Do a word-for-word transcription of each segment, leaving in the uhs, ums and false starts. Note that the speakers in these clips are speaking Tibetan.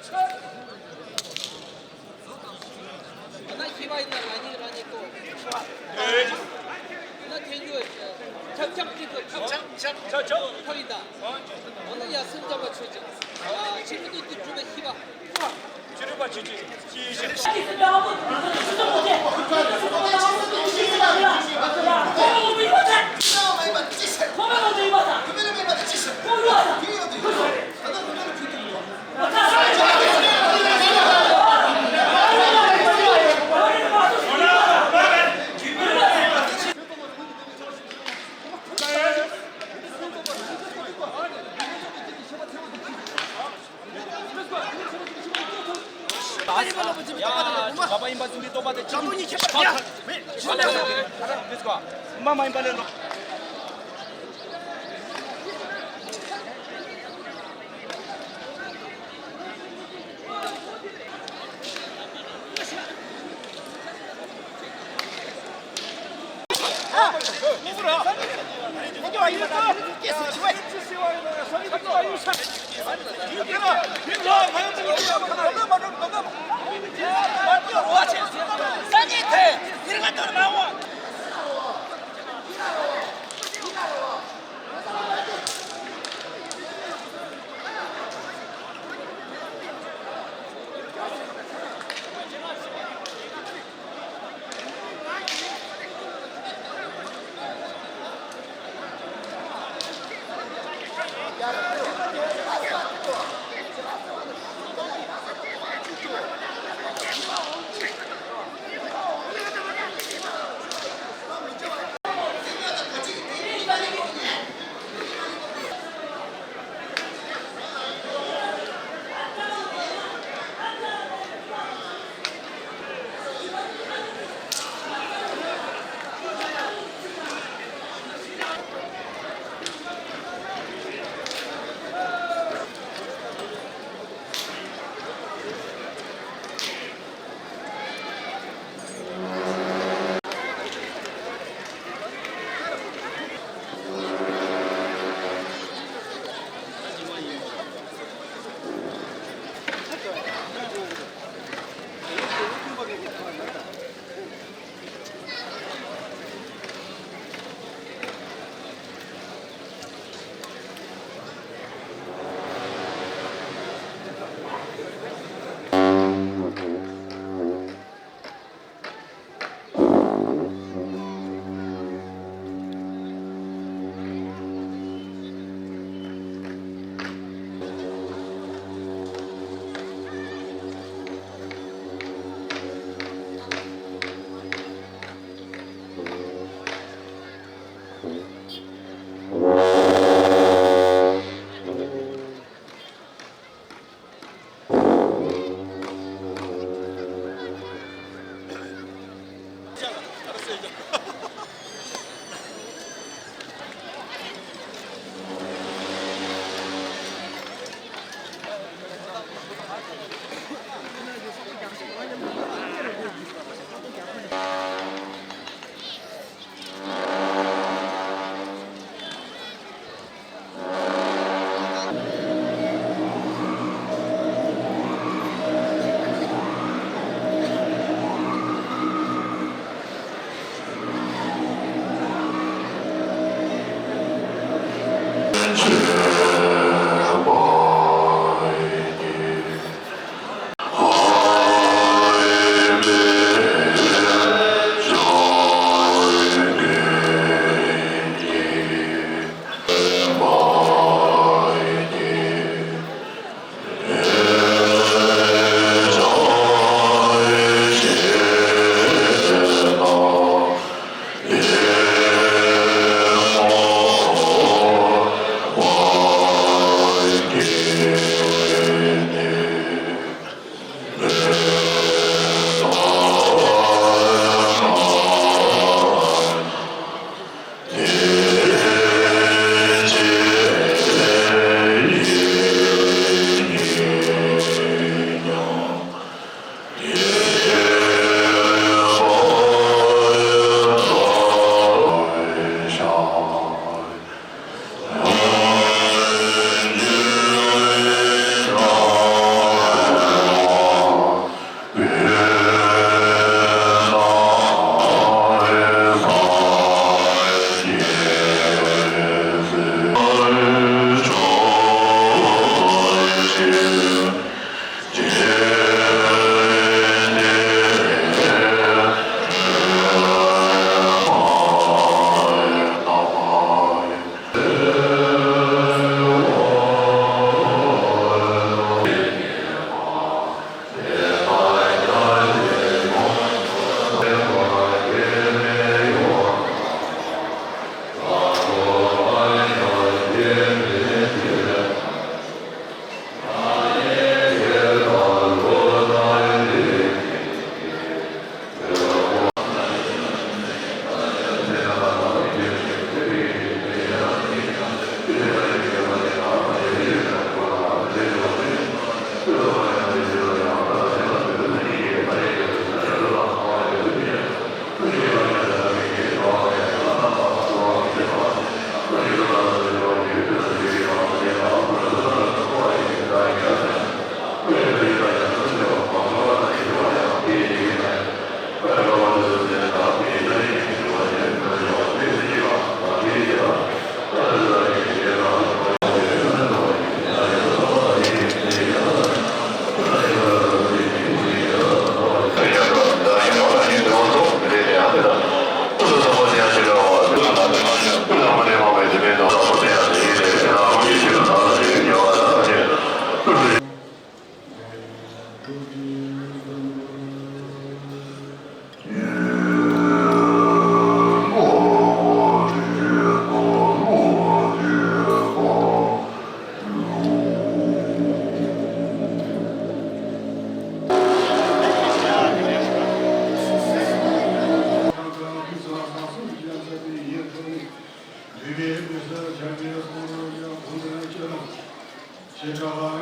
ན་ཤི་བ་ཡིན་ན་རང་ཉིད་རང་ཉིད་ལྟོས། ན་ཐལ་འགྱུར་ཁྱབ་ཁྱབ་ཀྱི་ཁྱབ་ཁྱབ་ཁྱབ་ཁྱབ་ཁྱབ་ཡིན་ད། འོ་ན་ཡ་སེམས་ཅན་པ་ཆོས་ཅན། ཕྱི་མི་སྡུག་ཏུ་གྱུར་པའི་ཤི་བ། ཕྱི་རོལ་པ་ཆོས་ཅན། ཤི་ཤི། ཡ། བྱ་བ་ཡིན་པ་འཛིན་པའི་རྟོག་པ་དེ་གཅིག་གཉིས་ཁྱད་པར་མེད། མ་མ་ཡིན་པ་ལས་ནོ།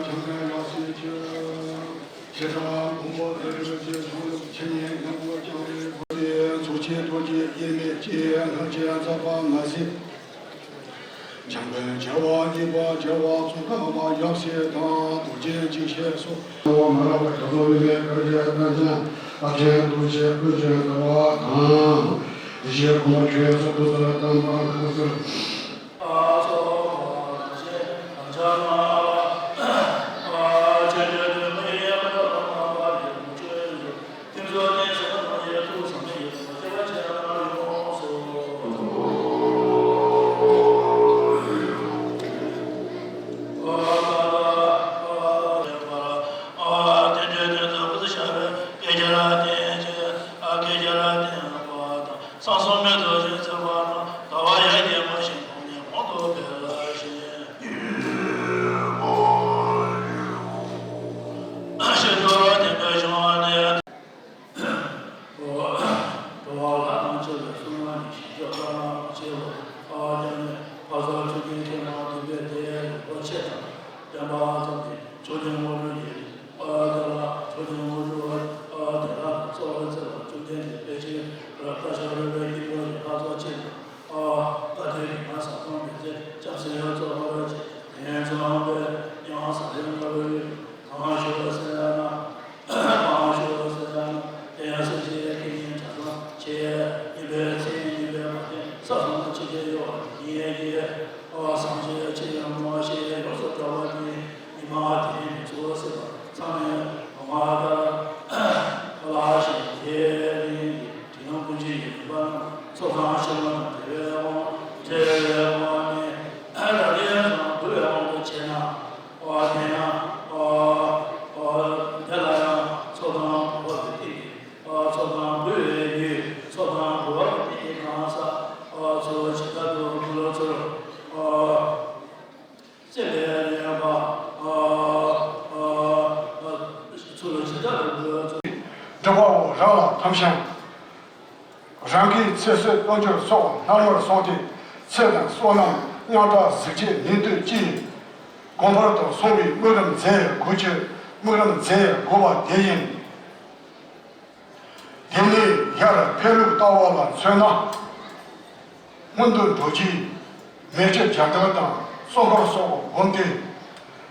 ཚང་མས་རབ་གསལ་གྱིས། ཆེ་དྲག་མགོན་པོ་བདེ་ལེགས་ཀྱི་གཞུང་ལུགས་འཆད་ཉན་མཉམ་པོ་བསྐྱངས་པའི་སྒོ་ནས་ཚོགས་ཆེན་ཐོག་གི་དབྱེར་མེད་ཀྱི་སྔར་བྱས་ཚགས་པར་ང་གསལ། འཇམ་དཔལ་རྒྱལ་བ་གཉིས་པ་རྒྱལ་བ་ཙོང་ཁ་པ་ཡབ་སྲས་དང་རྡོ་རྗེ་འཇིགས་བྱེད་སོགས། མ་རབས་པ་རྒྱ་མཚོ་མི་མེད་དཀར་རྒྱལ་རྟ་ཅན་ཨ་ཆེན་རྡོ་རྗེ་ཀུན་མཁྱེན་ཟླ་བ་དང་། ཡེ་ཤེས་གོང་མ་ཁྱོད་སོགས་ཏུ་ཙར་དམ་པ་ཁུ་ཙར། བསམ་གསུམ་མེད་དུ་བཞེངས་ཚུལ་བར་དང་། ཟླ་བ་ཡར་རྒྱས་པ་བཞིན་གོང་ནས་གོང་དུ་འཕེལ་ཞིང་། ཤེས་རྒྱུད་བརྟན་པའི་གཞུང་ལས། འགྲོ་བ་ལྷ་དང་བཅས་པའི་གསུང་ངག་གི་ཞིང་སྐྱོབ་བླ་ན་མ་མཆིས་པ། ཨ་ཀྱང་ནས་ཕ་ས་ཆུ་སྐྱེས་ཁྱེད་རང་དུས་པའི་དེ་ཡ་ཡོད་པ་ཆེ་དང་། བསྟན་པ་ཨ་ཙམ་གྱི་ཆོས་ཀྱི་ངོ་སྤྲོད་ཡིན། ཨ་དེ་ལ་ཆོས་ཀྱི་ངོ་སྤྲོད་ཨ་དེ་ལ་གཙོ་བོ་ཚེ་དང་བཅུ་ལྡན་གྱི་དཔེ་ཆའི་ར་ལྟ་ཞབས་རོལ་པའི་དཀྱིལ་འཁོར་གྱི་ལྷ་ཚོགས་ཆེ་དང་། ཨ་བཀའ་དྲིན་རིག་མ་ས་ཁོང་གི་ཚེ་སྐྱབས་སེ་ཡ་གཙོ་བོ་ར་ཆེ་ཡན་ཚོ་ཨང་པའི་ཡང་ས་ཡོན་ལ་བའི་གང་ཞུ་བ་སེ་ཡ་ན། གང་ཞུ་བ་སེ་ཡ་ན། དེ་ཡང་སེ་ཆེ་ཡ་ཁེ་ཡན་གྲྭ་ཚང་ཆེ་ཡ་ཉི་པའི་ཚེ་ཉི་པའི་མ་ཐེན་ས་སོང་ན་ཆེ་ཆེ་ཡོ་ཡི་ཡ་ཡི། ཨ་སང་ཆེ་ཡ་ཆེ་ཡ་མོ་ཆེ་ཡ་ཡོ་སོ་གྲྭ་བ་ནི། ཉི་མ་དེ་ནས་ཚོ་སེ་བ་ཚང་མས་ང་ལ་ལ་ཞིག་དེ་རིང་གི་དྲིན་ལན་ཀུན་གྱི་ཡོད་པ་ཚོགས་ཁང་ཆེན་མོ་དང་འབྲེལ་བའི་དབང་འབྲེལ་བའི་དབང་ནས་རབ་ཡོན་ཟང་འབུལ་བའི་དབང་དུ་བྱས་ན། ཨོ་དེ་ན་ཨོ་ཨོ་དེ་ལ་ཡང་ཚོགས་ཁང་འབུལ་བ་གི་སྟེང་གི་ཨོ་ཚོགས་ཁང་འབུལ་བའི་ཡུལ་ཚོགས་ཁང་འབུལ་བ་གི་སྟེང་གི་གང་ཟག་ཨོ་ཚོ་ཇི་ལྟར་དུ་འབུལ་ལོ་ཚུལ་ཨོ། སེམས་པའི་ཡོན་པ། ཨ་ཨ་ཨ་ཚུལ་ཇི་ལྟར་འདུལ། སྒྲུབ་པ་པོ་རང་ལ་ཕམ་ཞིང་། རང་གི་ཚེ་བསོད་དོན་འགྱུར་སོགས་སྣང་བར་སོང་སྟེ། ཚེ་དང་བསོད་ནམས་དབྱངས་སྐྲག་གཟི་བརྗིད་ནུས་མཐུ་ཅི་ཡིས་གོང་འཕེལ་དུ་སོང་བའི་དམིགས་རིམ་མཛད་དགོས་ཀྱི་དམིགས་རིམ་མཛད་དགོས་པ་དེ་ཡིན། དེ་ནས་ཡར་འཕེལ་ལུགས་ལྟ་བ་ལ་མཚོན་ན། སྔོན་དུ་འགྲོ་རྒྱུའི་མེ་ལྕེ་རྒྱ་མདངས་དང་གསོན་པོར་སོགས་བསྒོམས་ཏེ།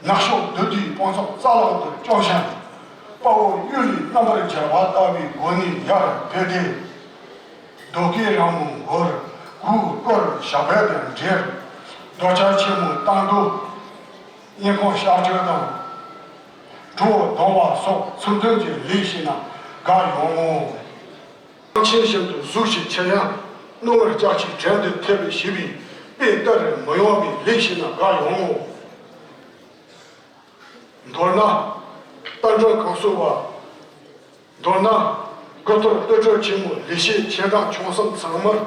ནག་ཕྱོགས་བདུད་འདུལ་དཔུང་ཚོགས་རྩ་བརླག་ཏུ་བཅོམ་ཞིང་། དཔའ་བོ་གཡུལ་ལས་རྣམ་པར་རྒྱལ་བ་ལྟ་བུའི་སྒོ་ནས་ཡར་འཕེལ་ཏེ། རྡོ་སྐས་རིང་མོ་མགོར་གུར་བསྐོར་ཞབས་པད་དང་འབྲེལ། རྡོ་གཅལ་ཆེན་མོའི་སྟེང་དུ་སྙིང་ཁོང་གཤགས་བཅོས་དང་། གྲོ་བོ་གདོང་བ་སོགས་ཚུལ་མཐུན་གྱི་ལས་བྱས་ན་དགའ་ཡོང་ངོ་། ཆེན་བཞིན་དུ་གཟུགས་ཤིག་ཆེ་ཡང་རྣོ་ངར་ལྕགས་ཀྱི་བྲན་དུ་ཐེབས་པའི་ཞི་བའི་དཔེ་ལྟར་མི་ཡོང་བའི་ལས་བྱས་ན་དགའ་ཡོང་ངོ་། མདོར་ན། རྟ་མགྲིན་གང་གསོ་བ། མདོར་ན། དགུ་ཐོར་སྟོད་གྲོལ་ཆེན་མོ་ལེགས་བཤད་ཆེ་འབྲིང་ཆུང་གསུམ་ཚང་མར།